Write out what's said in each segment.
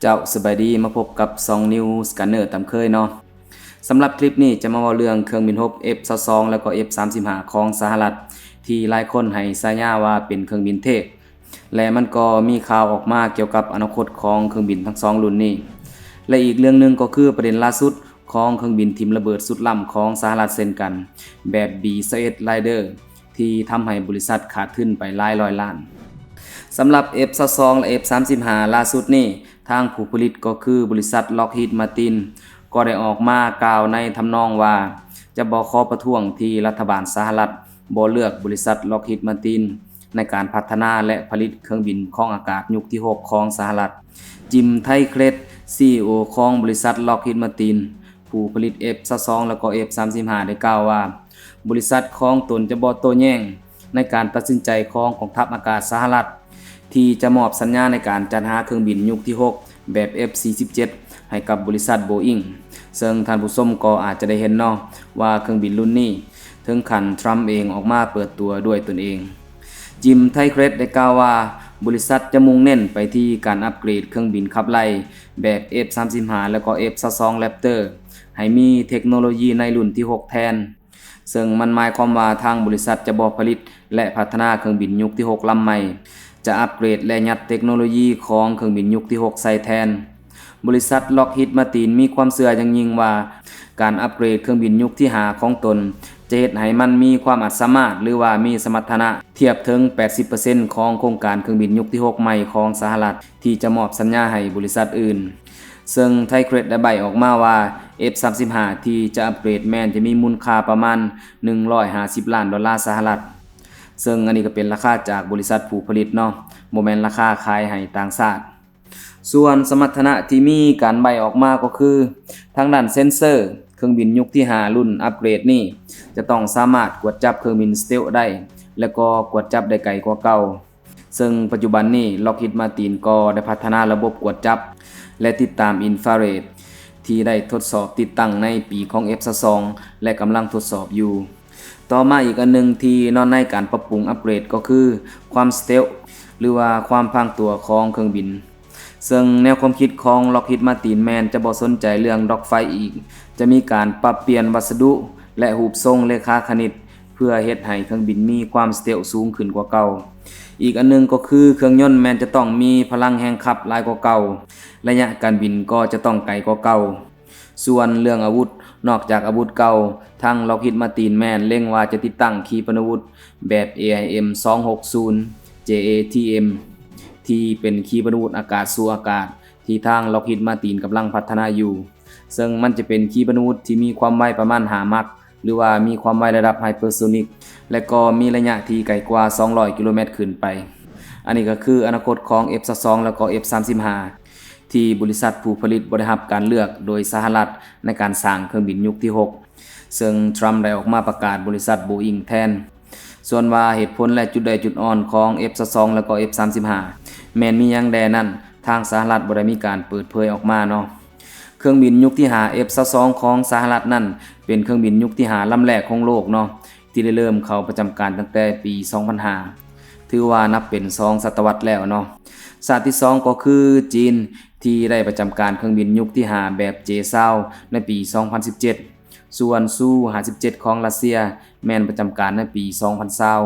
ເຈົ້າ ສະບາຍດີ ມາພົບກັບຊ່ອງ News Scanner ຕາມເຄີຍເນາະ. ສຳລັບຄລິບນີ້ຈະມາເວົ້າເລື່ອງເຄື່ອງບິນຮົບ ເອັຟຊາວສອງ ແລ້ວກໍ ເອັຟສາມສິບຫ້າ ຂອງສະຫະລັດ ທີ່ຫຼາຍຄົນໃຫ້ສາຍາວ່າເປັນເຄື່ອງບິນເທບ ແລະ ມັນກໍມີຂ່າວອອກມາກ່ຽວກັບອະນາຄົດຂອງເຄື່ອງບິນທັງສອງລຸ້ນນີ້ ແລະ ອີກເລື່ອງໜຶ່ງກໍຄືປະເດັນລ່າສຸດຂອງເຄື່ອງບິນຖິ້ມລະເບີດສຸດລ້ຳຂອງສະຫະລັດເຊັ່ນກັນ ແບບ ບີຊາວເອັດ Raider ທີ່ທຳໃຫ້ບໍລິສັດຂາດທຶນໄປຫຼາຍຮ້ອຍລ້ານ. ສຳລັບ ເອັຟຊາວສອງ ແລະ ເອັຟສາມສິບຫ້າ ລ່າສຸດນີ້ ທາງຜູ້ຜະລິດກໍຄືບໍລິສັດ Lockheed Martin ກໍໄດ້ອອກມາກ່າວໃນທຳນອງວ່າ ຈະບໍ່ຂໍປະທ້ວງທີ່ລັດຖະບານສະຫະລັດບໍ່ເລືອກບໍລິສັດ Lockheed Martin ໃນການພັດທະນາ ແລະ ຜະລິດເຄື່ອງບິນຂອງອາກາດຍຸກທີຫົກຂອງສະຫະລັດ. Jim Taiclet ຊີອີໂອ ຂອງບໍລິສັດ Lockheed Martin ຜູ້ຜະລິດ ເອັຟຊາວສອງ ແລະ ກໍ ເອັຟສາມສິບຫ້າ ໄດ້ກ່າວວ່າ ບໍລິສັດຂອງຕົນຈະບໍ່ໂຕ້ແຍ້ງໃນການຕັດສິນໃຈຂອງກອງທັບອາກາດສະຫະລັດ ທີ່ຈະມອບສັນຍາໃນການຈັດຫາເຄື່ອງບິນຍຸກທີຫົກ ແບບ ເອັຟສີ່ສິບເຈັດ ໃຫ້ກັບບໍລິສັດ Boeing ເຊິ່ງທ່ານຜູ້ຊົມກໍອາດຈະໄດ້ເຫັນເນາະ ວ່າເຄື່ອງບິນລຸ້ນນີ້ ເຖິງຂັ້ນ Trump ເອງອອກມາເປີດຕົວດ້ວຍຕົນເອງ. Jim Taiclet ໄດ້ກ່າວວ່າ ບໍລິສັດຈະມຸ່ງເນັ້ນໄປທີ່ການອັບເກຣດເຄື່ອງບິນຂັບໄລ່ແບບ ເອັຟສາມສິບຫ້າ ແລະ ກໍ ເອັຟຊາວສອງ Raptor ໃຫ້ມີເທັກໂນໂລຢີໃນລຸ້ນທີຫົກແທນ ເຊິ່ງມັນໝາຍຄວາມວ່າທາງບໍລິສັດຈະບໍ່ຜະລິດ ແລະ ພັດທະນາເຄື່ອງບິນຍຸກທີຫົກລຳໃໝ່, ຈະອັບເກຣດ ແລະ ຍັດເທັກໂນໂລຢີຂອງເຄື່ອງບິນຍຸກທີຫົກໃສ່ແທນ. ບໍລິສັດ Lockheed Martin ມີຄວາມເຊື່ອຢ່າງຍິ່ງວ່າ ການອັບເກຣດເຄື່ອງບິນຍຸກທີຫ້າຂອງຕົນ ຈະເຮັດໃຫ້ມັນມີຄວາມອາດສາມາດ ຫຼືວ່າມີສະມັດຖະນະທຽບເຖິງແປດສິບເປີເຊັນຂອງໂຄງການເຄື່ອງບິນຍຸກທີຫົກໃໝ່ຂອງສະຫະລັດ ທີ່ຈະມອບສັນຍາໃຫ້ບໍລິສັດອື່ນ. ເຊິ່ງ Taiclet ໄດ້ໃບ້ອອກມາວ່າ ເອັຟສາມສິບຫ້າ ທີ່ຈະອັບເກຣດແມ່ນຈະມີມູນຄ່າປະມານໜຶ່ງຮ້ອຍຫ້າສິບລ້ານໂດລາສະຫະລັດ, ເຊິ່ງອັນນີ້ກໍເປັນລາຄາຈາກບໍລິສັດຜູ້ຜະລິດເນາະ, ບໍ່ແມ່ນລາຄາຂາຍໃຫ້ຕ່າງຊາດ. ສ່ວນສະມັດຖະນະທີ່ມີການໃບ້ອອກມາກໍຄື ທາງດ້ານເຊັນເຊີ ເຄື່ອງບິນຍຸກທີຫ້າລຸ້ນອັບເກຣດນີ້ ຈະຕ້ອງສາມາດກວດຈັບເຄື່ອງບິນ stealth ໄດ້ ແລະ ກໍກວດຈັບໄດ້ໄກກວ່າເກົ່າ. ເຊິ່ງປັດຈຸບັນນີ້ Lockheed Martin ກໍໄດ້ພັດທະນາລະບົບກວດຈັບ ແລະ ຕິດຕາມອິນຟາເຣດ ທີ່ໄດ້ທົດສອບຕິດຕັ້ງໃນປີຂອງ ເອັຟຊາວສອງ ແລະ ກຳລັງທົດສອບຢູ່. ຕໍ່ມາອີກອັນໜຶ່ງທີ່ນອນໃນການປັບປຸງອັບເກຣດກໍຄື ຄວາມ stealth ຫຼືວ່າຄວາມພາງຕົວຂອງເຄື່ອງບິນ. ເຊິ່ງແນວຄວາມຄິດຂອງ Lockheed Martin ແມ່ນຈະບໍ່ສົນໃຈເລື່ອງ dogfight ອີກ, ຈະມີການປັບປ່ຽນວັດສະດຸ ແລະ ຮູບຊົງເລຂາຄະນິດ ເພື່ອເຮັດໃຫ້ເຄື່ອງບິນມີຄວາມ stealth ສູງຂຶ້ນກວ່າເກົ່າ. ອີກອັນໜຶ່ງກໍຄືເຄື່ອງຍົນແມ່ນຈະຕ້ອງມີພະລັງແຮງຂັບຫຼາຍກວ່າເກົ່າ, ໄລຍະການບິນກໍຈະຕ້ອງໄກກວ່າເກົ່າ. ສ່ວນເລື່ອງອາວຸດ, ນອກຈາກອາວຸດເກົ່າ, ທາງ Lockheed Martin ແມ່ນເລັງວ່າຈະຕິດຕັ້ງຂີປະນາວຸດແບບ ເອໄອເອັມ ສອງຫົກສູນ ເຈເອທີເອັມ ທີ່ເປັນຂີປະນາວຸດອາກາດສູ່ອາກາດ ທີ່ທາງ Lockheed Martin ກຳລັງພັດທະນາຢູ່, ເຊິ່ງມັນຈະເປັນຂີປະນາວຸດທີ່ມີຄວາມໄວປະມານຫ້າມັກ ຫຼືວ່າມີຄວາມໄວລະດັບ hypersonic ແລະ ກໍມີໄລຍະທີ່ໄກກວ່າສອງຮ້ອຍກິໂລແມັດຂຶ້ນໄປ. ອັນນີ້ກໍຄືອະນາຄົດຂອງ ເອັຟຊາວສອງ ແລ້ວກໍ ເອັຟສາມສິບຫ້າ ທີ່ບໍລິສັດຜູ້ຜະລິດບໍ່ໄດ້ຮັບການເລືອກໂດຍສະຫະລັດໃນການສ້າງເຄື່ອງບິນຍຸກທີຫົກ ເຊິ່ງ Trump ໄດ້ອອກມາປະກາດບໍລິສັດ Boeing ແທນ. ສ່ວນວ່າເຫດຜົນ ແລະ ຈຸດດ້ອຍຈຸດອ່ອນຂອງ ເອັຟຊາວສອງ ແລ້ວກໍ ເອັຟສາມສິບຫ້າ ແມ່ນມີຫຍັງແດ່ນັ້ນ, ທາງສະຫະລັດບໍ່ໄດ້ມີການເປີດເຜີຍອອກມາເນາະ. ເຄື່ອງບິນຍຸກທີຫ້າ ເອັຟຊາວສອງ ຂອງສະຫະລັດນັ້ນ ເປັນເຄື່ອງບິນຍຸກທີຫ້າລຳແລກຂອງໂລກເນາະ ທີ່ໄດ້ເລີ່ມເຂົ້າປະຈຳການຕັ້ງແຕ່ປີສອງພັນຫ້າ ຖືວ່ານັບເປັນສອງສະຕະວັດແລ້ວເນາະ. ຊາດທີສອງກໍຄືຈີນ ທີ່ໄດ້ປະຈຳການເຄື່ອງບິນຍຸກທີຫ້າແບບ ເຈຊາວ ໃນປີສອງພັນສິບເຈັດ, ສ່ວນຊູຫ້າສິບເຈັດຂອງຣັດເຊຍ ແມ່ນປະຈຳການໃນປີສອງພັນຊາວ.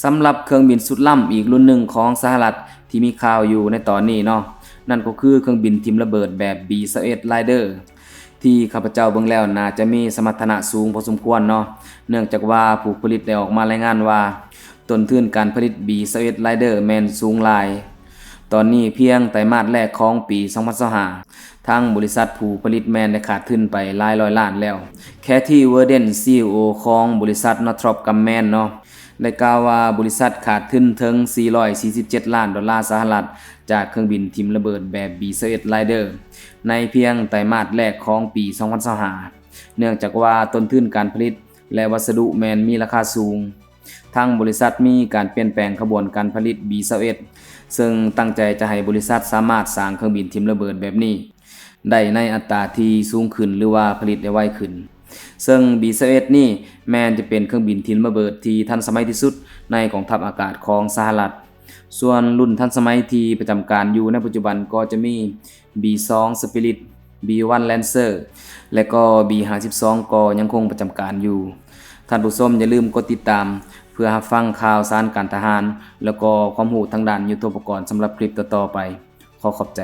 ສຳລັບເຄື່ອງບິນສຸດລ້ຳອີກລຸ້ນໜຶ່ງຂອງສະຫະລັດທີ່ມີຂ່າວຢູ່ໃນຕອນນີ້ເນາະ, ນັ້ນກໍຄືເຄື່ອງບິນຖິ້ມລະເບີດແບບ ບີຊາວເອັດ Raider ທີ່ຂ້າພະເຈົ້າເບິ່ງແລ້ວໜ້າຈະມີສະມັດຖະນະສູງພໍສົມຄວນເນາະ, ເນື່ອງຈາກວ່າຜູ້ຜະລິດໄດ້ອອກມາລາຍງານວ່າ ຕົ້ນທຶນການຜະລິດ ບີຊາວເອັດ Raider ແມ່ນສູງຫຼາຍ. ຕອນນີ້ພຽງໄຕມາດແລກຂອງປີສອງພັນຊາວຫ້າ ທາງບໍລິສັດຜູ້ຜະລິດແມ່ນໄດ້ຂາດທຶນໄປຫຼາຍຮ້ອຍລ້ານແລ້ວ. Cathy Weeden ຊີອີໂອ ຂອງບໍລິສັດ Northrop Grumman ເນາະ ໄດ້ກ່າວວ່າບໍລິສັດຂາດທຶນເຖິງສີ່ຮ້ອຍສີ່ສິບເຈັດລ້ານໂດລາສະຫະລັດ ຈາກເຄື່ອງບິນຖິ້ມລະເບີດແບບ ບີຊາວເອັດ Raider ໃນພຽງໄຕມາດແລກຂອງປີສອງພັນຊາວຫ້າ ເນື່ອງຈາກວ່າຕົ້ນທຶນການຜະລິດ ແລະ ວັດສະດຸແມ່ນມີລາຄາສູງ. ທາງບໍລິສັດມີການປ່ຽນແປງຂະບວນການຜະລິດ ບີຊາວເອັດ ເຊິ່ງຕັ້ງໃຈຈະໃຫ້ບໍລິສັດສາມາດສ້າງເຄື່ອງບິນຖິ້ມລະເບີດແບບນີ້ໄດ້ໃນອັດຕາທີ່ສູງຂຶ້ນ ຫຼືວ່າຜະລິດໄດ້ໄວຂຶ້ນ. ເຊິ່ງ ບີຊາວເອັດ ນີ້ແມ່ນຈະເປັນເຄື່ອງບິນຖິ້ມລະເບີດທີ່ທັນສະໄໝທີ່ສຸດໃນກອງທັບອາກາດຂອງສະຫະລັດ. ສ່ວນລຸ້ນທັນສະໄໝທີ່ປະຈຳການຢູ່ໃນປັດຈຸບັນກໍຈະມີ ບີສອງ Spirit, ບີວັນ Lancer ແລະກໍ ບີຫ້າສິບສອງ ກໍຍັງຄົງປະຈຳການຢູ່. ທ່ານຜູ້ຊົມຢ່າລືມກົດຕິດຕາມ ເພື່ອຮັບຟັງຂ່າວສານການທະຫານ ແລະກໍຄວາມຮູ້ທາງດ້ານຍຸດໂທປະກອນສຳລັບຄລິບຕໍ່ໆໄປ. ຂໍຂອບໃຈ.